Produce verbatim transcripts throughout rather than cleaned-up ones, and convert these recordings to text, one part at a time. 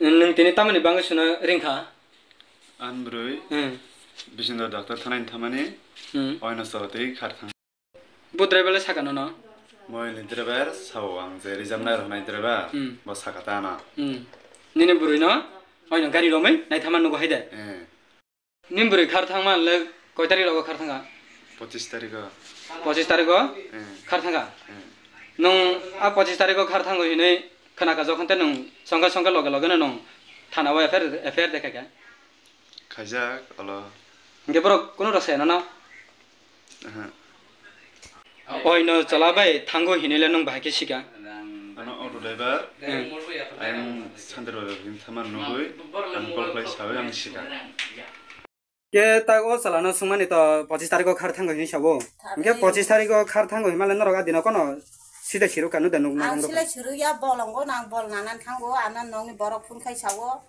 Nwng tini tamoni bagwi suna ringkha? Ang bwrwi Hmm. Bisingdo doctor thanai thamani Hmm. oino chwla twi khar thang. Bo driver le saka nono? Moini driver sao ang je rijamnai rwnai driver Hmm. bo saka ta ano. Hmm. Nini bwrwi no oino gari romwi naithama nugo hai de? Eh. Nin bwrwi khar thangma le koi tarik rogo khar thanga? Pochis tariko. Pochis tariko Eh. khar thanga? Eh. Nwng a pochis tariko khar thango hinwi khwnaka jokhon te nwng songkhe songkhe loge loge no nwng thana o F I R, F I R dekha khe? Khaijak olo. Hingke borok kunu rw saya nono? Aha. Oino chwla bai thango hinwi le nwng bahai khe sika? Ano auto driver, Hmm. ayang Sandir bai bai thamani nugwi, ang call khlai sawi ang sika. Ke tak o chwla no swngmani to pochis tariko khar thango hinwi sabo. Hingke pochis tariko khar thango hinmale norok a dino kono sida siruk kanu da nuk Ang nang rok. Silai siruk ya bolongo nang bol nanan thango, ano nongni borok phone khai sawo.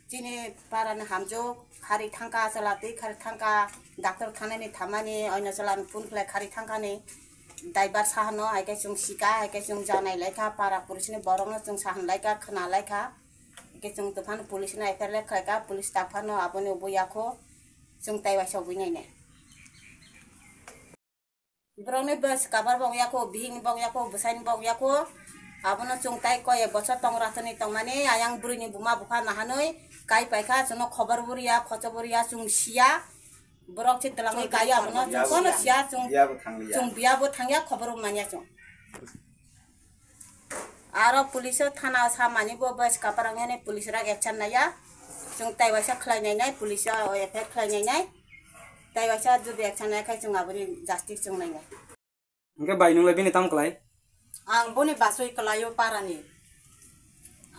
Chini parani hamjwk, khari thangka, chwla twi khari thangka, doctor thangnani thamani, oino chwlani phone khlai khari thangkani, daibar sahano, hai khe chwng sika, hai khe chwng janai laikha, para pulisni borokno chwng sahan laikha, khna laikha, hai khe chwng tongphano pulisno F I R le khlaika, pulis tak phano aboni ubo yakho, chwng tai waisa bui nainai. Borokni bwswk kabar bok yako, bihikni bok yako, bwsaini bok yako. Abono chwng tai koi ek bochor tong rathani tongmani, ayang bwrwini buma bupha nahanwi kai paikha, chwngno khobor bo riya, khochop bo riya, chwng siya. Borok se twlangwi kai abono chwng kono siya, chwng, chwng biya bo thangya, khobor bo manya chwng. Aro police o thana o samani bo bwswk kabar wngnani police rok action naiya. Chwng tai waisa khlai nainai, police o F I R khlai nainai. Tai waisa jodi action nai khai chwng aboni justice chwng nainai. Hingke bai nwng le bini tamo klai? Ang boni basui kwlaio parani.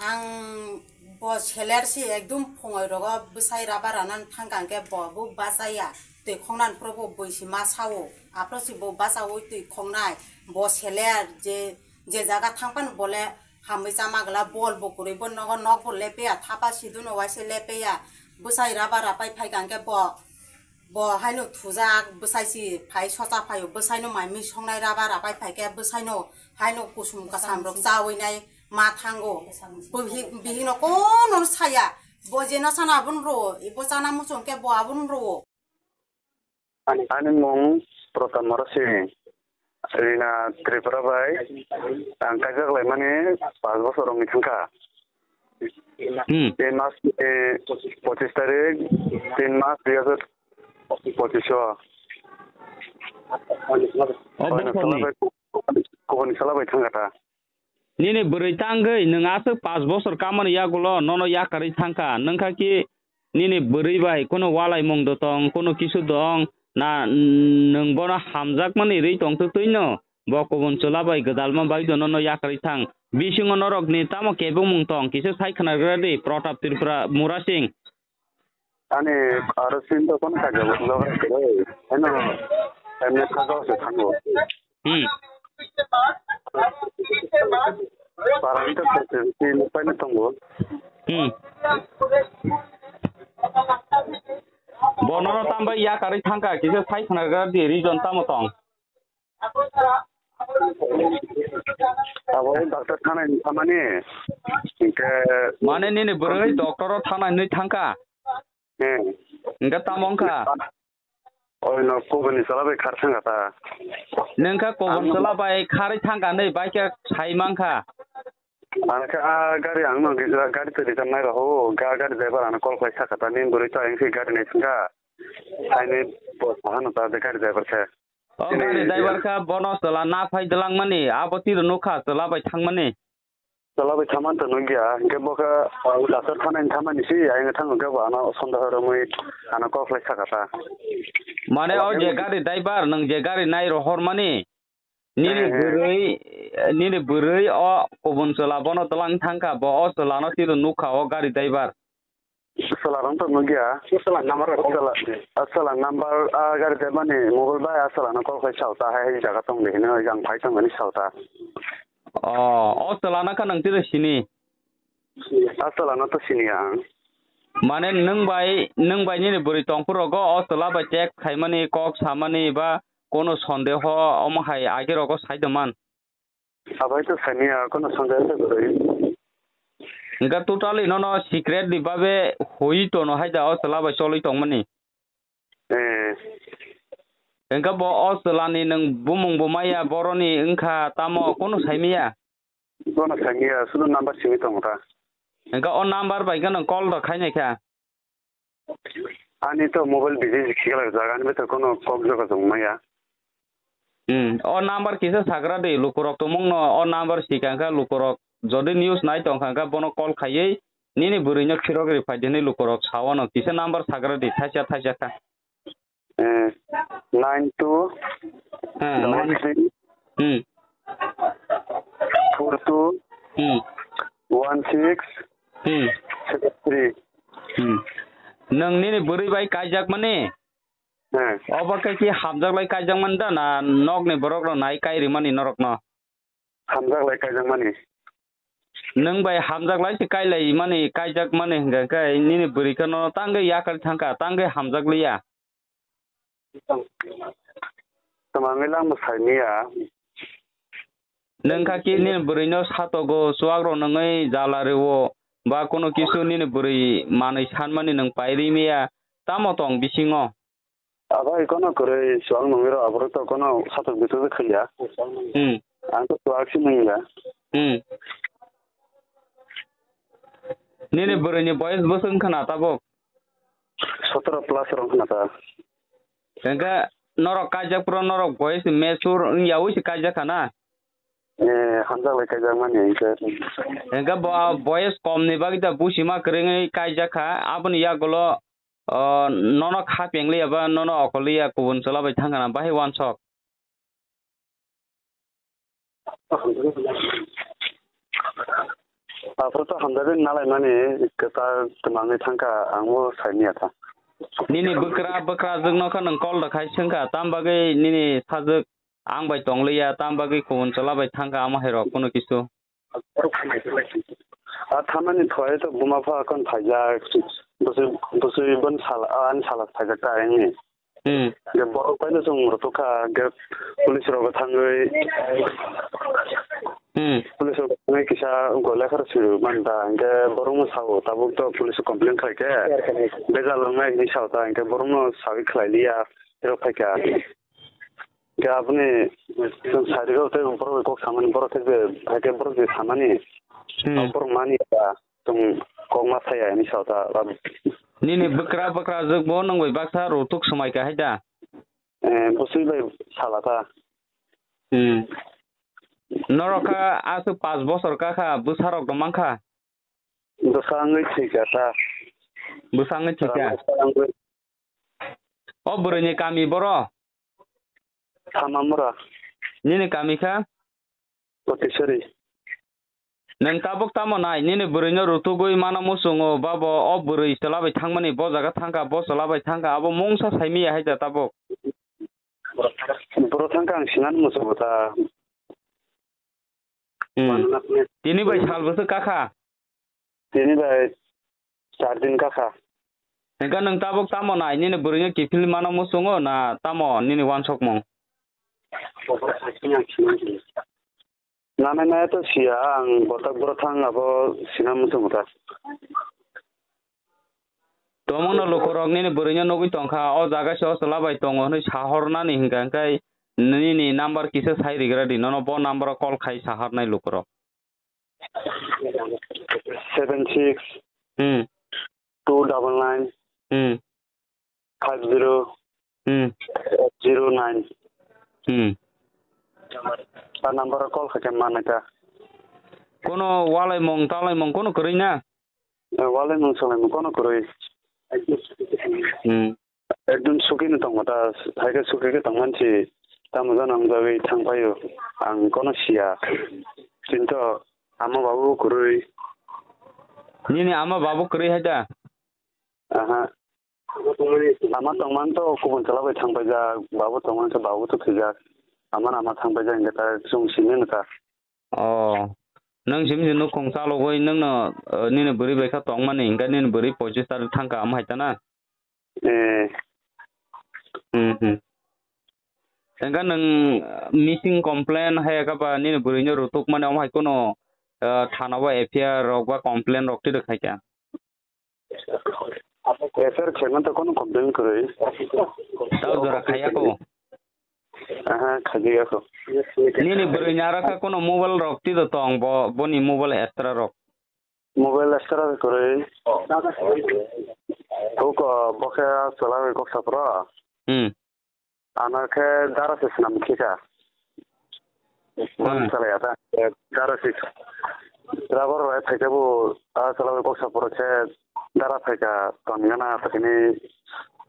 Ang bo seler si ekdum phongoi rogo bwsai raba ranan thangka hingke bo bo bachaya twi khongnan pro bo bui si ma sao. Aphro si bo bachaui twi khongnai. Bo seler je Je jaga thangpan bole hamwi chama gla bol bo kwrwi bo nogo nok bo lepeya thapa siduno waise lepeya bwsai raba rapai phaikha hwnkhe bo bo haino thujak bwsai si phai socha phaio bwsaino mai mui songnai raba rapai phaikhe bwsaino haino kusum kasam rok chawi nai ma thango bihik bihikno kono saya bo jeno sana abun ro bo chana muchung khe bo abun ro. Ani mung Pratap Mora Singh. Rina Tripura bai ang kaijak laimani panch bochor wngwi thangkha. Hmm. Tin mas ni pochis tarik, tin mas dui hazar pochis o. O Oino bokhorni? Sala bai, kubuni sala bai thangkha ta. Nini bwrwi tangwi nwng aswk panch bochor kamani yagulo nono yakarwi thangkha, nwngkha ki nini bwrwi bai kunu walaimung do tong, kunu kisu dong, na nwng bono hamjakmani rwi tongtwtwino bo kubun chwla bai gwdalma bai do nono yakarwi thang. Bisingo norokni tamo kebengmung tong, kisa sai khwnagradi, Pratap Tripura, Murasing. Ani aro sinta kono kajak logra kere, eno emne kajak se thango. Hmm. Parang ta se se sin paina tongo. Hmm. Bonono tambai yakarwi thangkha, kisa sai khwnagradi, reason tamo tong? Abo doctor thanai thamani. Hingke mane nini bwrwi doctor o thanai hinwi thangkha? Eh. Hingke tamo wngkha? Oino kubuni chwla bai khar thangkha ta. Nwngkha kubun chwla bai kharwi thangkha hinwi bai khe sai mankha. Ang khe a gari ang no gari twi rijak nai rw, hwnkhe a gari driver ano call khlai sakha ta, nini bwrwi to ayang se gari nai thangkha. Haini bo saha no ta de gari driver khe. O gari driver kha bono chwla na phai dwlangmani, abo tiro nukha chwla bai thangmani. Chwla bai thangmani to nukya, hwnkhe bo khe doctor thanai thamani si, ayang thang hwnkhe bo ano sondeho romwi ano kok khlai sakha ta. Mane o je gari driver, nwng je gari nai rohormani, nini bwrwi, nini bwrwi o kubun chwla bono dwlang thangkha, bo o chwlano tiro nukha o gari driver. Chwla rang to nukya. Chwla number rok. Chwla, a chwla number a gari de mani mobile bai a chwla no call khai sao ta hai hai jaga tong de hino jang phai tong ani sao ta. O, o chwla na kha nang tiro sini. A chwla no to sini ang. Mane nwng bai, nwng bai nini bwrwi tong phuru rogo o chwla bai check khaimani kok samani ba kono sondeho omo hai age rogo sai tongman. Abai to sani ya kono sondeho se bwrwi. Hwnkhe totally nono secret ni babe hui tono hai da o chwla bai cholwi tongmani. Eh. Hwnkhe bo o chwlani nwng bumung bo maya, boroni wngkha tamo kunu saimaya? Bono saimaya, sudo number simi tongo ta. Hwnkhe o number bai khe nwng call rok khainai kha? Ani to mobile busy khikla jaga, ani bwtha kono kok joga jong maya. Hmm, o number kisa sagra di, lukurok tumung no o number sikang kha, lukurok jodi news nai tong kha kha, bono call khaiwi nini bwrwi no phirok ri phai di hinwi lukurok sao no, kisa number sagra di, thaisa thaisa kha. Eh, nine two, hmm, double three, hmm, four two, hmm, one six, hmm, seven three. Hmm. Nwng nini bwrwi bai kaijak mani? Eh. Obo khe ki hamjak lai kaijak mani da na nokni borok rok nai kai rimani norok no? Hamjak lai kaijak mani. Nwng bai hamjak lai se kai lai mani, kaijak mani hwnkha khe nini bwrwi khe no tangwi yakar thangkha, tangwi hamjak liya. Twmangwi langbo saimaya. Nwng kha ki nini bwrwi no satogo, chuak rok nwngwi jala rwo, ba kono kisu nini bwrwi manwi sanmani nwng pai rimaya, tamo tong bisingo? Abo hai kono kwrwi chuak nwngwi rw, aborok to kono satok bitok khailiya. Hmm. Ang to chuak si nwngya. Hmm. Nini bwrwini boyes bwswk wngkha na tabuk? Sotoro plus rok wngkha na ta. Hwnkhe norok kaijak phuru norok boyes mature wngyaui se kaijak kha na? Eh, hamjak lai kaijak mani hwnkhe. Hwnkhe bo boyes kom ni bagwi ta busi ma kwrwngwi kaijak kha, aboni yagulo, o, nono kha pengliya ba nono okolliya kubun chwla bai thangkha na bahai wansok. Aphuru to hamjagwi nalaimani kwtal twmangwi thangkha, ang bo saimanya ta. Nini bwkra, bwkrajwk no kha nwng call rwkhai swngkha, tam bagwi nini sajwk ang bai tongliya, tam bagwi kubun chwla bai thangkha, amo hai rok kunu kisu. A thamani thwai to buma pha kon phaijak, bwswi, bwswi bon sal, ani sala phaijak ta ani. Hmm. Je borok bai no chwng rwtuk kha, je police rok thangwi, hmm, police rok thangwi kisa go lekhar swi man ta, je borok no sao, tabuk to police complain khlai khe, bejal wngnai hinwi sao ta, hwnkhe borok no sawi khlai liya, rok phai kha. Hwnkhe aboni chwng sari rok tei borok bai kok samani, borok khe je, hai khe borok je samani, hmm, borok mani ta. Chwng kok ma saya hinwi sao ta. Nini bwkra, bwkrajwk bo nwng bai baksa rwtuk swmai kha hai da? Eh, bwswi bai sala ta. Hmm. Norok kha aswk pash bosor ka kha, bwsa rok tong mang kha? Bwsa wngwi thwi kha ta. Bwsa wngwi thwi kha? Bwsa wngwi. O bwrwini kami boro? Samamura. Nini kami kha? Potisari. Nwng tabuk tamo nai, nini bwrwino rutugwi mano muchungo, babo o bwrwi chwla bai thangmani, bo jaga thangkha, bo chwla bai thangkha, abo mungsa saimaya hai da tabuk. Boro thangkha ang sinani muchungo ta. Hmm. Tini bai sal bwswk kakha? Tini bai char din kakha. Hwnkhe nwng tabuk tamo nai, nini bwrwino kiphilwi mano muchungo na tamo nini wansokmung? Nanai nai to siya, ang botak boro thang abo sina muchungo ta. Tongmungno lukurok nini bwrwino nugwi tongkha, o jaga se o chwla bai tongo hwnwi sahornani hwnkha, hwnkhe nini number kisa sai rigra di, nono bo number o call khai sahornai lukurok. Seven six Hmm. two double nine Hmm. five zero Hmm. zero nine. Hmm. A number o call khai khe manai ta. Kono walaimung talaimung kono kwrwi na? Eh, walaimung salaimung kono kwrwi. Hmm. Ekdom suki no tongma ta, hai khe suki khe tongmani si tamo jano wngjagwi thang phaio. Ang kono siya. Chini to ama babu kwrwi. Nini ama babu kwrwi hai da? Aha. Ama tongmani to kubun chwla bai thang paijak, babu tongmani to babu to thwijak. Ama no ama thang paijak, hwnkhe ta chwng simi no ta. Oh. Nwng simi se nukhung chalogwi nwngno, eh, nini bwrwi bai kha tongmani, hwnkhe nini bwrwi pochis tarik thangkha, omo hai ta na? Eh. Hmm, hmm. Hwnkhe nwng, eh, missing complaint hai kha ba nini bwrwino rutukmani, omo hai kheno ah, thana bo F I R rok ba complain rok twi rwkhaikha. F I R khlaimanta kono complain kwrwi. Tao jora khaiya ko. Aha, khaiya ko. Nini bwrwi ni aro kha kono mobile rok twi do tong bo, boni mobile extra rok. Mobile extra kwrwi. Kok, bo khe chwla bai kok sapro. Hmm. Ano khe dara se swnam khika. Hmm. Salai ata. Dara se. Driver bai phaikhe bo, a chwla bai kok sapro khe dara phaikha ton gana ta kini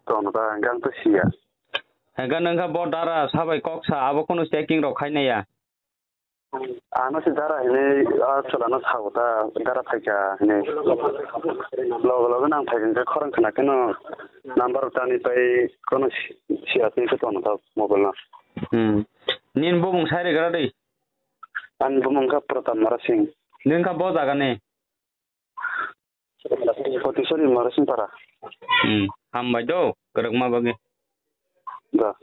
ton ta gang to siya. Hega nang kha bo dara sabai kok sa abo kono checking rok khainaya. Ano se dara hinwi, ah, chwlano sago ta, dara phaikha hinwi. Logo logo nang phaikha hwnkhe khorang khna kheno number tani pai kono si-, siya twi khe tono ta mobile no. Hmm. Nini bumung sai rwgra di? Ani bumung kha Pratap Mara Singh. Nini kha bo jaga ni? Potisori Mara Singh para. Hmm. Hambai do, kwrwkma bagwi. Da.